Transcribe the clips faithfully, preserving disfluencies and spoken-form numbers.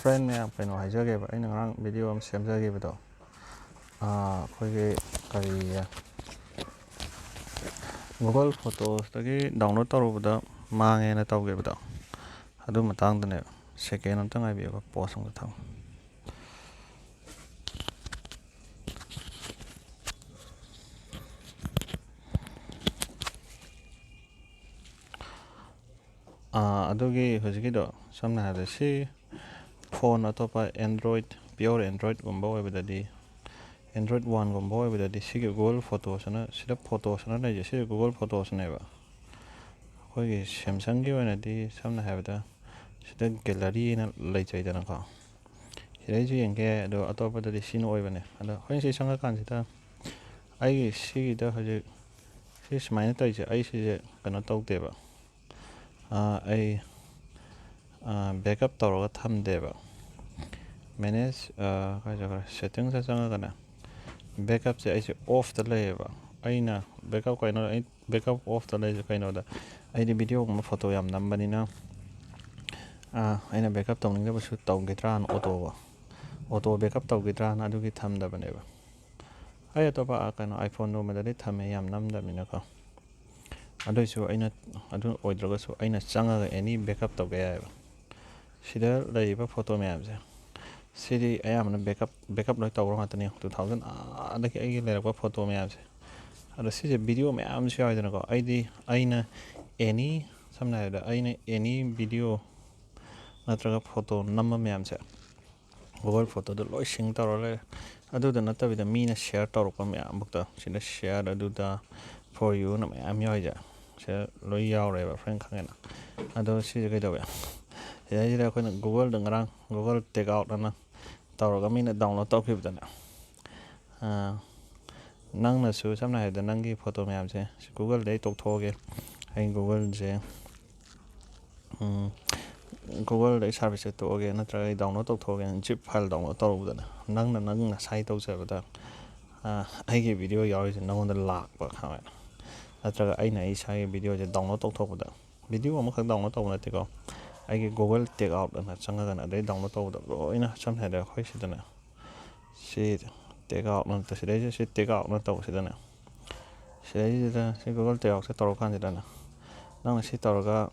Friend ꯃꯌꯥꯝ, ꯀꯩꯅꯣ ꯍꯥꯏꯖꯒꯦꯕ, ꯑꯩꯅ ꯉꯔꯥꯡ ꯚꯤꯗꯤꯑꯣ ꯑꯃ ꯁꯦꯝꯖꯈꯤꯕꯗꯣ, ꯑꯥ, ꯑꯩꯈꯣꯏꯒꯤ ꯀꯔꯤ, Google Photosꯇꯒꯤ download ꯇꯧꯔꯨꯕꯗ ꯃꯥꯡꯉꯦꯅ ꯇꯧꯈꯤꯕꯗꯣ, ꯑꯗꯨ ꯃꯇꯥꯡꯗꯅꯦꯕ꯫ ꯁꯦꯀꯦꯟ ꯑꯝꯇ ꯉꯥꯏꯕꯤꯌꯨꯀꯣ, ꯄꯣꯁ ꯑꯝꯇ ꯊꯝ ꯑꯥ, ꯑꯗꯨꯒꯤ ꯍꯧꯖꯤꯛꯀꯤꯗꯣ, ꯁꯝꯅ ꯍꯥꯏꯔꯕꯗ, ꯁꯤ ꯐꯣꯟ ꯑꯇꯣꯞꯄ Android, pure Androidꯒꯨꯝꯕ ꯑꯣꯏꯕꯗꯗꯤ, Android Oneꯒꯨꯝꯕ ꯑꯣꯏꯕꯗꯗꯤ, ꯁꯤꯒꯤ Google Photosꯅ, ꯁꯤꯗ Photosꯅ ꯂꯩꯁꯦ, ꯁꯤꯁꯦ Google Photosꯅꯦꯕ꯫ ꯑꯩꯈꯣꯏꯒꯤ Samsungꯒꯤ ꯑꯣꯏꯅꯗꯤ, ꯁꯝꯅ ꯍꯥꯏꯔꯕꯗ, ꯁꯤꯗ Galleryꯅ ꯂꯩꯖꯩꯗꯅꯀꯣ꯫ ꯁꯤꯗꯩꯁꯨ ꯌꯦꯡꯒꯦ, ꯑꯗꯣ ꯑꯇꯣꯞꯄꯗꯗꯤ ꯁꯤꯅ ꯑꯣꯏꯕꯅꯦ꯫ ꯑꯗꯣ ꯑꯩꯈꯣꯏꯅ ꯁꯤ ꯆꯪꯉꯀꯥꯟꯁꯤꯗ, ꯑꯩꯒꯤ ꯁꯤꯒꯤꯗ ꯍꯧꯖꯤꯛ ꯁꯤ ꯁꯨꯃꯥꯏꯅ ꯇꯧꯔꯤꯁꯦ, ꯑꯩ ꯁꯤꯁꯦ ꯀꯩꯅꯣ ꯇꯧꯗꯦꯕ꯫ ꯑꯥ, ꯑꯩ, ꯑꯥ, backup ꯇꯧꯔꯒ ꯊꯝꯗꯦꯕ꯫ Manage, ꯑꯥ, ꯀꯥꯏ ꯆꯠꯈ꯭ꯔꯦ? Settingsꯇ ꯆꯪꯉꯒꯅꯦ, backupꯁꯦ ꯑꯩꯁꯦ offꯇ ꯂꯩꯌꯦꯕ꯫ ꯑꯩꯅ backup ꯀꯩꯅꯣ, ꯑꯩ backup offꯇ ꯂꯩꯁꯦ ꯀꯩꯅꯣꯗ, ꯑꯩꯗꯤ ꯚꯤꯗꯤꯑꯣꯒꯨꯝꯕ ꯐꯣꯇꯣ ꯌꯥꯝ ꯅꯝꯕꯅꯤꯅ, ꯑꯥ, ꯑꯩꯅ backup ꯇꯧꯅꯤꯡꯗꯕꯁꯨ ꯇꯧꯈꯤꯗ꯭ꯔꯥꯅ, auto, auto backup ꯇꯧꯈꯤꯗ꯭ꯔꯥꯅ ꯑꯗꯨꯒꯤ ꯊꯝꯗꯕꯅꯦꯕ꯫ ꯑꯩ ꯑꯇꯣꯞꯄ, ꯑꯥ, ꯀꯩꯅꯣ, iPhoneꯒꯨꯝꯕꯗꯗꯤ ꯊꯝꯃꯦ, ꯌꯥꯝ ꯅꯝꯗꯕꯅꯤꯅꯀꯣ꯫ ꯑꯗꯨꯏꯁꯨ ꯑꯩꯅ, ꯑꯗꯨ ꯑꯣꯏꯗ꯭ꯔꯒꯁꯨ ꯑꯩꯅ ꯆꯪꯉꯒ any backup ꯇꯧꯕ ꯌꯥꯏꯑꯕ꯫ ꯁꯤꯗ ꯂꯩꯔꯤꯕ ꯐꯣꯇꯣ ꯃꯌꯥꯝꯁꯦ, ꯁꯤꯗꯤ ꯑꯌꯥꯝꯕꯅ backup, backup ꯂꯣꯏ ꯇꯧꯕ ꯉꯥꯛꯇꯅꯤ꯫ Two thousand ꯑꯥꯗꯒꯤ ꯑꯩꯒꯤ ꯂꯩꯔꯛꯄ ꯐꯣꯇꯣ ꯃꯌꯥꯝꯁꯦ꯫ ꯑꯗꯣ ꯁꯤꯁꯦ ꯚꯤꯗꯤꯑꯣ ꯃꯌꯥꯝꯁꯨ ꯌꯥꯎꯋꯤꯗꯅꯀꯣ꯫ ꯑꯩꯗꯤ, ꯑꯩꯅ any, ꯁꯝꯅ ꯍꯥꯏꯔꯕꯗ, ꯑꯩꯅ any ꯚꯤꯗꯤꯑꯣ ꯅꯠꯇ꯭ꯔꯒ ꯐꯣꯇꯣ ꯅꯝꯕ ꯃꯌꯥꯝꯁꯦ Google Photoꯗ ꯂꯣꯏ sync ꯇꯧꯔ ꯂꯩꯔꯦ꯫ ꯑꯗꯨꯗ ꯅꯠꯇꯕꯤꯗ ꯃꯤꯅ share ꯇꯧꯔꯛꯄ ꯃꯌꯥꯝ ꯐꯥꯎꯗ, ꯁꯤꯗ share, ꯑꯗꯨꯗ for youꯅ ꯃꯌꯥꯝ ꯌꯥꯎꯔꯤꯁꯦ, ꯁꯤꯗ ꯂꯣꯏ ꯌꯥꯎꯔꯦꯕ, friend ꯈꯪꯉꯦꯅ꯫ ꯑꯗꯣ ꯁꯤꯁꯦ ꯀꯩꯗꯧꯋꯦ? ꯁꯤꯗꯩꯁꯤꯗ ꯑꯩꯈꯣꯏꯅ Googleꯗ ꯉꯔꯥꯡ Google takeout ꯑꯅ ꯇꯧꯔꯒ ꯃꯤꯅ download ꯇꯧꯈꯤꯕꯗꯅꯦ, ꯑꯥ, ꯅꯪꯅꯁꯨ ꯁꯝꯅ ꯍꯥꯏꯔꯕꯗ ꯅꯪꯒꯤ ꯐꯣꯇꯣ ꯃꯌꯥꯝꯁꯦ ꯁꯤ Googleꯗ ꯑꯩ ꯇꯣꯛꯊꯣꯛꯑꯒꯦ꯫ ꯑꯩ Googleꯁꯦ, ꯎꯝ, Googleꯗ ꯑꯩ serviceꯁꯦ ꯇꯣꯛꯑꯒꯦ, ꯅꯠꯇ꯭ꯔꯒ ꯑꯩ download ꯇꯧꯊꯣꯛꯑꯒꯦꯅ zip file download ꯇꯧꯔꯨꯕꯗꯅꯦ, ꯅꯪꯅ, ꯅꯪ ꯅꯁꯥꯏ ꯇꯧꯖꯕꯗ, ꯑꯥ, ꯑꯩꯒꯤ ꯚꯤꯗꯤꯑꯣ ꯌꯥꯎꯔꯤꯁꯦ ꯅꯉꯣꯟꯗ ꯂꯥꯛꯄ, ꯈꯪꯉꯦ? ꯅꯠꯇ꯭ꯔꯒ ꯑꯩꯅ ꯑꯩ ꯏꯁꯥꯒꯤ ꯚꯤꯗꯤꯑꯣꯁꯦ download ꯇꯧꯊꯣꯛꯄꯗ, ꯚꯤꯗꯤꯑꯣ ꯑꯃꯈꯛ download ꯇꯧꯕ ꯅꯠꯇꯦꯀꯣ, ꯑꯩꯒꯤ Google Takeout ꯑꯅ ꯆꯪꯉꯒꯅ ꯑꯗꯩ download ꯇꯧꯕꯗ ꯂꯣꯏꯅ, ꯁꯝꯅ ꯍꯥꯏꯔꯕꯗ ꯑꯩꯈꯣꯏ ꯁꯤꯗꯅꯦ, ꯁꯤ take out ꯅꯠꯇ ꯁꯤꯗꯩꯁꯤꯗ ꯁꯤ take out ꯅ ꯇꯧꯕꯁꯤꯗꯅꯦ, ꯁꯤꯗꯩꯁꯤꯗ ꯁꯤ Google Takeout ꯁꯦ ꯇꯧꯔꯀꯥꯟꯁꯤꯗꯅꯦ, ꯅꯪꯅ ꯁꯤ ꯇꯧꯔꯒ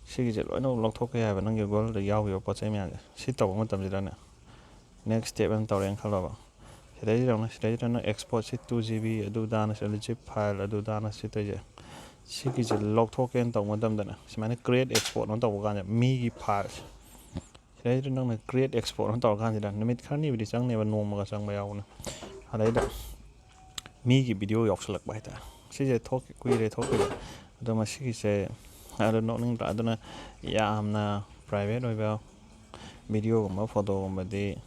ꯁꯤꯒꯤꯁꯦ ꯂꯣꯏꯅ ꯂꯧꯊꯣꯛꯀꯦ ꯍꯥꯏꯕ, ꯅꯪꯒꯤ Google ꯗ ꯌꯥꯎꯈꯤꯕ ꯄꯣꯠ ꯆꯩ ꯃꯌꯥꯝꯁꯦ ꯁꯤ ꯇꯧꯕ ꯃꯇꯝꯁꯤꯗꯅꯦ, next step ꯑꯅ ꯇꯧꯔꯦꯅ ꯈꯜꯂꯣꯕ꯫ ꯁꯤꯗꯩꯁꯤꯗ ꯑꯃꯨꯛ, ꯁꯤꯗꯩꯁꯤꯗ ꯅꯪ export ꯁꯤ two G B ꯑꯗꯨꯗꯥꯅ ꯁꯤ zip file ꯑꯗꯨꯗꯥꯅ ꯁꯤ ꯇꯧꯔꯤꯁꯦ, ꯁꯤꯒꯤꯁꯦ ꯂꯧꯊꯣꯛꯀꯦꯅ ꯇꯧꯕ ꯃꯇꯝꯗꯅꯦ, ꯁꯨꯃꯥꯏꯅ create export ꯑꯅ ꯇꯧꯕ ꯀꯥꯟꯗ ꯃꯤꯒꯤ file ꯁꯤꯗꯩꯁꯤꯗ ꯅꯪꯅ create export ꯑꯅ ꯇꯧꯔꯀꯥꯟꯁꯤꯗ ꯅꯨꯃꯤꯠ ꯈꯔꯅꯤꯕꯨꯗꯤ ꯆꯪꯅꯦꯕ, ꯅꯣꯡꯃꯒ ꯆꯪꯕ ꯌꯥꯎꯕꯅꯦ꯫ ꯑꯗꯩꯗ ꯃꯤꯒꯤ video ꯌꯥꯎꯁꯜꯂꯛꯄ ꯍꯥꯏꯇꯥꯔꯦ꯫ ꯁꯤꯁꯦ ꯊꯣꯛꯈꯤ-, ꯀꯨꯏꯔꯦ ꯊꯣꯛꯈꯤꯕ꯫ ꯑꯗꯣ ꯃꯁꯤꯒꯤꯁꯦ ꯑꯗꯨ ꯅꯣꯛꯅꯤꯡꯗ꯭ꯔꯥ? ꯑꯗꯨꯅ ꯌꯥꯝꯅ private ꯑꯣꯏꯕ video ꯒꯨꯝꯕ, photo ꯒꯨꯝꯕꯗꯤ,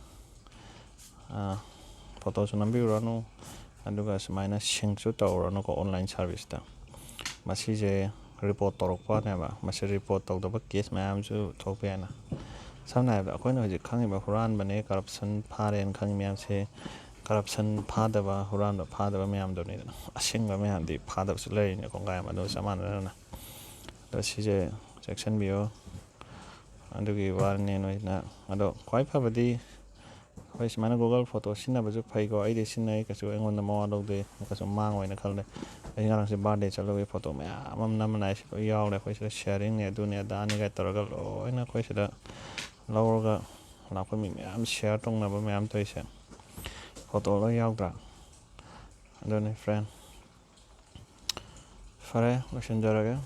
ꯑꯥ, photo ꯁꯨ ꯅꯝꯕꯤꯔꯨꯔꯅꯨ, ꯑꯗꯨꯒ ꯁꯨꯃꯥꯏꯅ sync ꯁꯨ ꯇꯧꯔꯨꯔꯅꯨꯀꯣ online service ꯇ꯫ ꯃꯁꯤꯁꯦ report ꯇꯧꯔꯛꯄꯅꯦꯕ꯫ ꯃꯁꯤ report ꯇꯧꯗꯕ case ꯃꯌꯥꯝꯁꯨ ꯊꯣꯛꯄ ꯌꯥꯏꯅ꯫ ꯁꯝꯅ ꯍꯥꯏꯔꯕꯗ, ꯑꯩꯈꯣꯏꯅ ꯍꯧꯖꯤꯛ ꯈꯪꯉꯤꯕ ꯍꯨꯔꯥꯟꯕꯅꯦ, corruption ꯐꯥꯔꯦꯅ ꯈꯪꯉꯤ ꯃꯌꯥꯝꯁꯦ, corruption ꯐꯥꯗꯕ, ꯍꯨꯔꯥꯟꯕ ꯐꯥꯗꯕ ꯃꯌꯥꯝꯗꯨꯅꯤꯗꯅ꯫ ꯑꯁꯦꯡꯕ ꯃꯌꯥꯝꯗꯤ ꯐꯥꯗꯕꯁꯨ ꯂꯩꯔꯤꯅꯤ, ꯀꯣꯡꯒꯥꯏ ꯑꯃ, ꯑꯗꯨꯒ ꯆꯞ ꯃꯥꯟꯅꯅ꯫ ꯑꯗꯣ ꯁꯤꯁꯦ ꯆꯦꯛꯁꯤꯟꯕꯤꯌꯨ꯫ ꯑꯗꯨꯒꯤ ꯋꯥꯔꯤꯅꯤ ꯅꯣꯏꯅ꯫ ꯑꯗꯣ ꯈ꯭ꯋꯥꯏ ꯐꯕꯗꯤ ꯑꯩꯈꯣꯏ ꯁꯨꯃꯥꯏꯅ Google Photo ꯁꯤꯖꯤꯟꯅꯕꯁꯨ ꯐꯩꯀꯣ꯫ ꯑꯩꯗꯤ ꯁꯤꯖꯤꯟꯅꯩ, ꯀꯩꯁꯨ ꯑꯩꯉꯣꯟꯗ ꯃꯋꯥ ꯂꯧꯗꯦ, ꯀꯩꯁꯨ ꯃꯥꯡꯉꯣꯏꯅ ꯈꯜꯂꯦ꯫ ꯑꯩ ꯉꯔꯥꯡꯁꯦ birthday ꯆꯠꯂꯨꯕꯒꯤ photo ꯃꯌꯥꯝ ꯑꯃ ꯅꯝꯃ ꯂꯥꯛꯑꯦ꯫ ꯁꯤ ꯂꯣꯏ ꯌꯥꯎꯔꯦ꯫ ꯑꯩꯈꯣꯏ ꯁꯤꯗ sharing ꯅꯦ, ꯑꯗꯨꯅꯦ ꯑꯗꯥꯅꯦ ꯀꯥꯏ ꯇꯧꯔꯒ ꯂꯣꯏꯅ ꯑꯩꯈꯣꯏ ꯁꯤꯗ ꯂꯧꯔꯒ ꯂꯥꯛꯄ ꯃꯤ ꯃꯌꯥꯝ share ꯇꯧꯅꯕ ꯃꯌꯥꯝ ꯇꯧꯔꯤꯁꯦ꯫ Photo ꯂꯣꯏ ꯌꯥꯎꯗ꯭ꯔꯥ? ꯑꯗꯨꯅꯤ friend꯫ ꯐꯔꯦ, ꯂꯣꯏꯁꯤꯟꯖꯔꯒꯦ꯫